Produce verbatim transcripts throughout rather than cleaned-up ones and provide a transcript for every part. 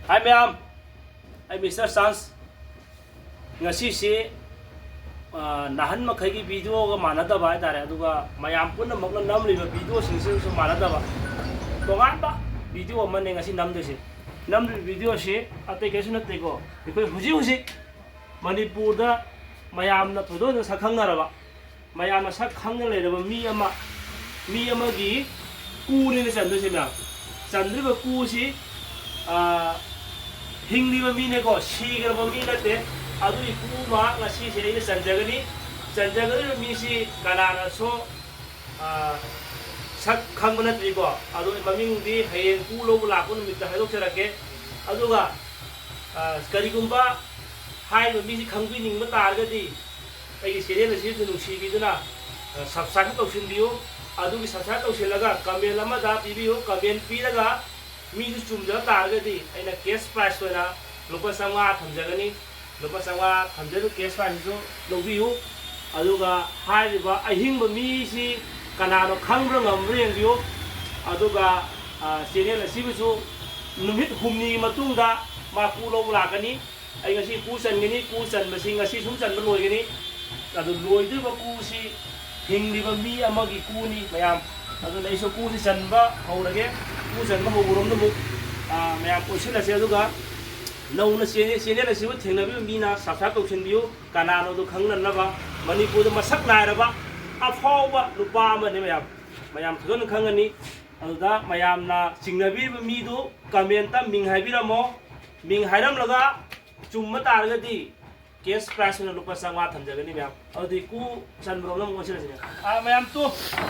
ꯍꯥꯏ ꯃꯌꯥꯝ, ꯑꯩ mister chance. ꯉꯁꯤꯁꯤ, ꯑ, ꯅꯍꯥꯟ ꯃꯈꯩꯒꯤ ꯚꯤꯗꯤꯑꯣꯒ ꯃꯥꯟꯅꯗꯕ ꯍꯥꯏꯇꯥꯔꯦ, ꯑꯗꯨꯒ ꯃꯌꯥꯝ ꯄꯨꯝꯅꯃꯛꯅ ꯅꯝꯂꯤꯕ ꯚꯤꯗꯤꯑꯣꯁꯤꯡꯁꯤꯁꯨ ꯃꯥꯟꯅꯗꯕ ꯇꯣꯉꯥꯟꯕ ꯚꯤꯗꯤꯑꯣ ꯑꯃꯅꯦ ꯉꯁꯤ ꯅꯝꯗꯣꯏꯁꯦ꯫ ꯅꯝꯂꯤꯕ ꯚꯤꯗꯤꯑꯣꯁꯤ ꯑꯇꯩ ꯀꯩꯁꯨ ꯅꯠꯇꯦꯀꯣ, ꯑꯩꯈꯣꯏ ꯍꯧꯖꯤꯛ ꯍꯧꯖꯤꯛ ꯃꯅꯤꯄꯨꯔꯗ ꯃꯌꯥꯝꯅ ꯊꯣꯏꯗꯣꯛꯅ ꯁꯛ ꯈꯪꯅꯔꯕ, ꯃꯌꯥꯝꯅ ꯁꯛ ꯈꯪꯅ ꯂꯩꯔꯕ ꯃꯤ ꯑꯃ, ꯃꯤ ꯑꯃꯒꯤ ꯀꯨꯅꯦꯅ ꯆꯟꯗꯣꯏꯁꯦ ꯃꯌꯥꯝ꯫ ꯆꯟꯗꯣꯔꯤꯕ ꯀꯨꯁꯤ, ꯑꯥ, ꯍꯤꯡꯂꯤꯕ ꯃꯤꯅꯦꯀꯣ, ꯁꯤꯈ꯭ꯔꯕ ꯃꯤ ꯅꯠꯇꯦ꯫ ꯑꯗꯨꯒꯤ ꯀꯨ ꯑꯃ ꯉꯁꯤꯁꯦ ꯑꯩꯅ ꯆꯟꯖꯒꯅꯤ꯫ ꯆꯟꯖꯒꯗꯧꯔꯤꯕ ꯃꯤꯁꯤ ꯀꯅꯥꯅꯁꯨ, ꯑꯥ, ꯁꯛ ꯈꯪꯕ ꯅꯠꯇ꯭ꯔꯤꯀꯣ꯫ ꯑꯗꯣ ꯃꯃꯤꯡꯗꯤ ꯍꯌꯦꯡ ꯀꯨ ꯂꯧꯕ ꯂꯥꯛꯄ ꯅꯨꯃꯤꯠꯇ ꯍꯥꯏꯗꯣꯛꯆꯔꯛꯀꯦ꯫ ꯑꯗꯨꯒ, ꯑꯥ, ꯀꯔꯤꯒꯨꯝꯕ ꯍꯥꯏꯔꯤꯕ ꯃꯤꯁꯤ ꯈꯪꯕꯤꯅꯤꯡꯕ ꯇꯥꯔꯒꯗꯤ, ꯑꯩꯒꯤ ꯆꯦꯅꯦꯜ ꯑꯁꯤꯕꯨ ꯅꯨꯡꯁꯤꯕꯤꯗꯨꯅ, ꯑ, ꯁꯕꯁꯀ꯭ꯔꯥꯏꯕ ꯇꯧꯁꯤꯟꯕꯤꯌꯨ꯫ ꯑꯗꯨꯒꯤ ꯁꯕꯁꯀ꯭ꯔꯥꯏꯕ ꯇꯧꯁꯤꯜꯂꯒ ꯀꯃꯦꯟ ꯑꯃꯗ ꯄꯤꯕꯤꯌꯨ꯫ ꯀꯃꯦꯟ ꯄꯤꯔꯒ ꯃꯤꯗꯨ ꯆꯨꯝꯖꯕ ꯇꯥꯔꯒꯗꯤ ꯑꯩꯅ ꯀꯦꯁ ꯄ꯭ꯔꯥꯏꯖ ꯑꯣꯏꯅ ꯂꯨꯄꯥ ꯆꯥꯝꯃꯉꯥ ꯊꯝꯖꯒꯅꯤ꯫ ꯂꯨꯄꯥ ꯆꯥꯝꯃꯉꯥ ꯊꯝꯖꯔꯤꯕ ꯀꯦꯁ ꯄ꯭ꯔꯥꯏꯖꯁꯤꯁꯨ ꯂꯧꯕꯤꯌꯨ꯫ ꯑꯗꯨꯒ ꯍꯥꯏꯔꯤꯕ ꯑꯍꯤꯡꯕ ꯃꯤꯁꯤ ꯀꯅꯥꯅꯣ ꯈꯪꯕ꯭ꯔꯥ ꯉꯝꯕ꯭ꯔꯥ ꯌꯦꯡꯕꯤꯌꯨ꯫ ꯑꯗꯨꯒ, ꯑ, ꯆꯦꯅꯦꯜ ꯑꯁꯤꯕꯨꯁꯨ ꯅꯨꯃꯤꯠ ꯍꯨꯝꯅꯤꯒꯤ ꯃꯇꯨꯡꯗ ꯃꯥ ꯀꯨ ꯂꯧꯕ ꯂꯥꯛꯀꯅꯤ꯫ ꯑꯩ ꯉꯁꯤ ꯀꯨ ꯆꯟꯒꯅꯤ, ꯀꯨ ꯆꯟꯕꯁꯤ ꯉꯁꯤ ꯁꯨꯝ ꯆꯟꯕ ꯂꯣꯏꯒꯅꯤ꯫ ꯑꯗꯨ ꯂꯣꯏꯗꯣꯔꯤꯕ ꯀꯨꯁꯤ ꯍꯤꯡꯂꯤꯕ ꯃꯤ ꯑꯃꯒꯤ ꯀꯨꯅꯤ ꯃꯌꯥꯝ꯫ ꯑꯗꯨꯅ ꯑꯩꯁꯨ ꯀꯨꯁꯤ ꯆꯟꯕ ꯍꯧꯔꯒꯦ꯫ ꯀꯨ ꯆꯟꯕ ꯍꯧꯕꯔꯣꯝꯗ ꯑꯃꯨꯛ, ꯑ, ꯃꯌꯥꯝ ꯀꯣꯏꯁꯤꯜꯂꯁꯦ꯫ ꯑꯗꯨꯒ ꯅꯧꯅ ꯆꯦꯅꯦꯜ, ꯆꯦꯅꯦꯜ ꯑꯁꯤꯕꯨ ꯊꯦꯡꯅꯕꯤꯕ ꯃꯤꯅ ꯁꯕꯁꯀ꯭ꯔꯥꯏꯕ ꯇꯧꯁꯤꯟꯕꯤꯌꯨ꯫ ꯀꯅꯥꯅꯣꯗꯨ ꯈꯪꯅꯅꯕ꯫ ꯃꯅꯤꯄꯨꯔꯗ ꯃꯁꯛ ꯅꯥꯏꯔꯕ ꯑꯐꯥꯎꯕ ꯅꯨꯄꯥ ꯑꯃꯅꯤ ꯃꯌꯥꯝ꯫ ꯃꯌꯥꯝ ꯐꯖꯅ ꯈꯪꯒꯅꯤ꯫ ꯑꯗꯨꯗ ꯃꯌꯥꯝꯅ ꯆꯤꯡꯅꯕꯤꯔꯤꯕ ꯃꯤꯗꯨ ꯀꯃꯦꯟꯇ ꯃꯤꯡ ꯍꯥꯏꯕꯤꯔꯝꯃꯣ꯫ ꯃꯤꯡ ꯍꯥꯏꯔꯝꯂꯒ ꯆꯨꯝꯕ ꯇꯥꯔꯒꯗꯤ ꯀꯦꯁ ꯄ꯭ꯔꯥꯏꯖ ꯑꯣꯏꯅ ꯂꯨꯄꯥ ꯆꯥꯝꯃꯉꯥ ꯊꯝꯖꯒꯅꯤ ꯃꯌꯥꯝ꯫ ꯑꯗꯨꯗꯤ ꯀꯨ ꯆꯟꯕꯔꯣꯝꯗ ꯑꯃꯨꯛ ꯑꯣꯟꯁꯤꯜꯂꯁꯤꯅꯦ꯫ ꯑꯥ, ꯃꯌꯥꯝ ꯇꯨ,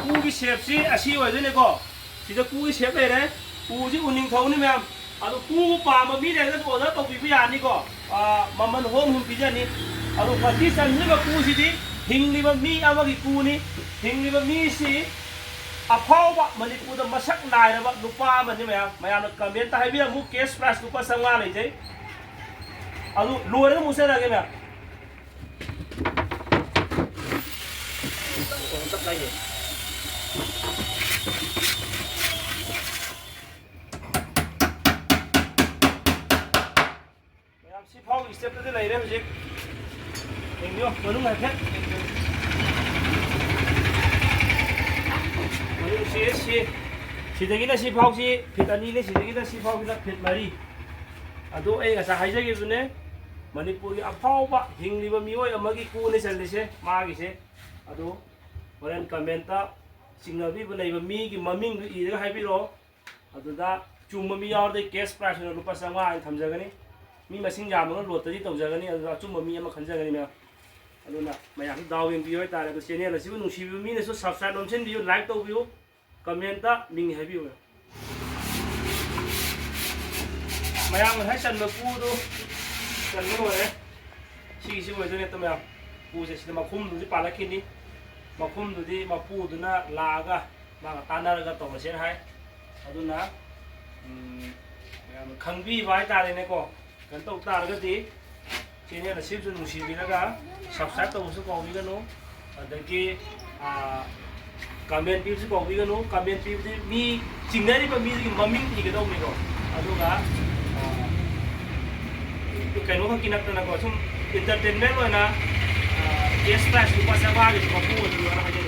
ꯀꯨꯒꯤ ꯁꯦꯞꯁꯤ ꯑꯁꯤ ꯑꯣꯏꯗꯣꯏꯅꯦꯀꯣ꯫ ꯁꯤꯗ ꯀꯨꯒꯤ ꯁꯦꯞ ꯂꯩꯔꯦ꯫ ꯀꯨꯁꯤ ꯎꯅꯤꯡꯊꯧꯅꯤ ꯃꯌꯥꯝ꯫ ꯑꯗꯣ ꯀꯨ ꯄꯥꯝꯕ ꯃꯤ ꯂꯩꯔꯒꯁꯨ ꯑꯣꯔꯗꯔ ꯇꯧꯕꯤꯕ ꯌꯥꯅꯤꯀꯣ꯫ ꯑꯥ, ꯃꯃꯜ ꯍꯣꯡ ꯍꯣꯡ ꯄꯤꯖꯅꯤ꯫ ꯑꯗꯣ ꯉꯁꯤ ꯆꯟꯗ꯭ꯔꯤꯕ ꯀꯨꯁꯤꯗꯤ ꯍꯤꯡꯂꯤꯕ ꯃꯤ ꯑꯃꯒꯤ ꯀꯨꯅꯤ꯫ ꯍꯤꯡꯂꯤꯕ ꯃꯤꯁꯤ ꯑꯐꯥꯎꯕ ꯃꯅꯤꯄꯨꯔꯗ ꯃꯁꯛ ꯅꯥꯏꯔꯕ ꯅꯨꯄꯥ ꯑꯃꯅꯤ ꯃꯌꯥꯝ꯫ ꯃꯌꯥꯝꯅ ꯀꯃꯦꯟꯇ ꯍꯥꯏꯕꯤꯔꯝꯃꯨ, ꯀꯦꯁ ꯄ꯭ꯔꯥꯏꯖ ꯂꯨꯄꯥ ꯆꯥꯝꯃꯉꯥ ꯂꯩꯖꯩ꯫ ꯑꯗꯨ ꯂꯣꯏꯔꯒ ꯑꯃꯨꯛ ꯆꯠꯂꯛꯑꯒꯦ ꯃꯌꯥꯝ꯫ ꯁꯤ ꯐꯥꯎꯒꯤ ꯁ꯭ꯇꯦꯞꯇꯗꯤ ꯂꯩꯔꯦ ꯍꯧꯖꯤꯛ꯫ ꯌꯦꯡꯕꯤꯌꯨ, ꯃꯅꯨꯡ ꯍꯥꯏꯐꯦꯠ ꯌꯦꯡꯕꯤꯌꯨ꯫ ꯃꯅꯨꯡꯁꯤ ꯁꯤ, ꯁꯤꯗꯒꯤꯅ ꯁꯤ ꯐꯥꯎꯁꯤ ꯐꯤꯠ ꯑꯅꯤꯅꯤ, ꯁꯤꯗꯒꯤꯅ ꯁꯤ ꯐꯥꯎꯁꯤꯅ ꯐꯤꯠ ꯃꯔꯤ꯫ ꯑꯗꯣ ꯑꯩ ꯉꯁꯥꯏ ꯍꯥꯏꯖꯈꯤꯕꯗꯨꯅꯦ, ꯃꯅꯤꯄꯨꯔꯒꯤ ꯑꯐꯥꯎꯕ ꯍꯤꯡꯂꯤꯕ ꯃꯤꯑꯣꯏ ꯑꯃꯒꯤ ꯀꯨꯅꯦ ꯆꯜꯂꯤꯁꯦ, ꯃꯥꯒꯤꯁꯦ꯫ ꯑꯗꯣ ꯍꯣꯔꯦꯟ ꯀꯃꯦꯟꯇ ꯆꯤꯡꯅꯕꯤꯕ ꯂꯩꯕ ꯃꯤꯒꯤ ꯃꯃꯤꯡꯗꯨ ꯏꯔꯒ ꯍꯥꯏꯕꯤꯔꯛꯑꯣ꯫ ꯑꯗꯨꯗ ꯆꯨꯝꯕ ꯃꯤ ꯌꯥꯎꯔꯗꯤ ꯀꯦꯁ ꯄ꯭ꯔꯥꯏꯖ ꯑꯣꯏꯅ ꯂꯨꯄꯥ ꯆꯥꯝꯃꯉꯥ ꯑꯣꯏꯅ ꯊꯝꯖꯒꯅꯤ꯫ ꯃꯤ ꯃꯁꯤꯡ ꯌꯥꯝꯃꯒ ꯂꯣꯇꯔꯤ ꯇꯧꯖꯒꯅꯤ, ꯑꯗꯨꯗ ꯑꯆꯨꯝꯕ ꯃꯤ ꯑꯃ ꯈꯟꯖꯒꯅꯤ ꯃꯌꯥꯝ꯫ ꯑꯗꯨꯅ ꯃꯌꯥꯝꯁꯨ ꯗꯥꯎ ꯌꯦꯡꯕꯤꯌꯨ ꯍꯥꯏꯇꯥꯔꯦ꯫ ꯑꯗꯣ ꯆꯦꯅꯦꯜ ꯑꯁꯤꯕꯨ ꯅꯨꯡꯁꯤꯕꯤꯕ ꯃꯤꯅꯁꯨ ꯁꯕꯁꯀ꯭ꯔꯥꯏꯕ ꯅꯝꯁꯤꯟꯕꯤꯌꯨ, ꯂꯥꯏꯛ ꯇꯧꯕꯤꯌꯨ, ꯀꯃꯦꯟꯇ ꯃꯤꯡ ꯍꯥꯏꯕꯤꯌꯨ꯫ ꯃꯌꯥꯝ ꯉꯁꯥꯏ ꯆꯟꯕ ꯄꯨꯗꯣ ꯆꯟꯕ ꯂꯣꯏꯔꯦ꯫ ꯁꯤꯒꯤꯁꯤ ꯑꯣꯏꯗꯣꯏꯅꯦ ꯃꯌꯥꯝ꯫ ꯄꯨꯁꯦ ꯁꯤꯗ ꯃꯈꯨꯝꯗꯨꯗꯤ ꯄꯥꯜꯂꯛꯈꯤꯅꯤ꯫ ꯃꯈꯨꯝꯗꯨꯗꯤ ꯃꯄꯨꯗꯨꯅ ꯂꯥꯛꯑꯒ ꯃꯥꯒ ꯇꯥꯟꯅꯔꯒ ꯇꯧꯔꯁꯦꯅ ꯍꯥꯏ꯫ ꯑꯗꯨꯅ, ꯎꯝ, ꯃꯌꯥꯝꯅ ꯈꯪꯕꯤꯕ ꯍꯥꯏꯇꯥꯔꯦꯅꯦꯀꯣ꯫ ꯀꯩꯅꯣ ꯇꯧ ꯇꯥꯔꯒꯗꯤ ꯆꯦꯅꯦꯜ ꯑꯁꯤꯕꯨꯁꯨ ꯅꯨꯡꯁꯤꯕꯤꯔꯒ ꯁꯕꯁꯀ꯭ꯔꯥꯏꯕ ꯇꯧꯕꯁꯨ ꯀꯥꯎꯕꯤꯒꯅꯨ꯫ ꯑꯗꯒꯤ, ꯑꯥ, ꯀꯃꯦꯟ ꯄꯤꯕꯁꯨ ꯀꯥꯎꯕꯤꯒꯅꯨ꯫ ꯀꯃꯦꯟ ꯄꯤꯕꯗꯤ ꯃꯤ ꯆꯤꯡꯅꯔꯤꯕ ꯃꯤꯗꯨꯒꯤ ꯃꯃꯤꯡ ꯏꯒꯗꯧꯕꯅꯤꯀꯣ꯫ ꯑꯗꯨꯒ, ꯑꯥ, ꯀꯩꯅꯣ ꯈꯛꯀꯤ ꯅꯠꯇꯅꯀꯣ, ꯁꯨꯝ ꯏꯟꯇꯔꯇꯦꯟꯃꯦꯟ ꯑꯣꯏꯅ, ꯑꯥ, ꯀꯦꯁ ꯄ꯭ꯔꯥꯏꯖ ꯂꯨꯄꯥ ꯆꯥꯝꯃꯉꯥꯒꯤꯁꯨ ꯃꯄꯨ ꯑꯣꯏꯕꯤꯌꯣꯅ ꯍꯥꯏꯖꯔꯤ꯫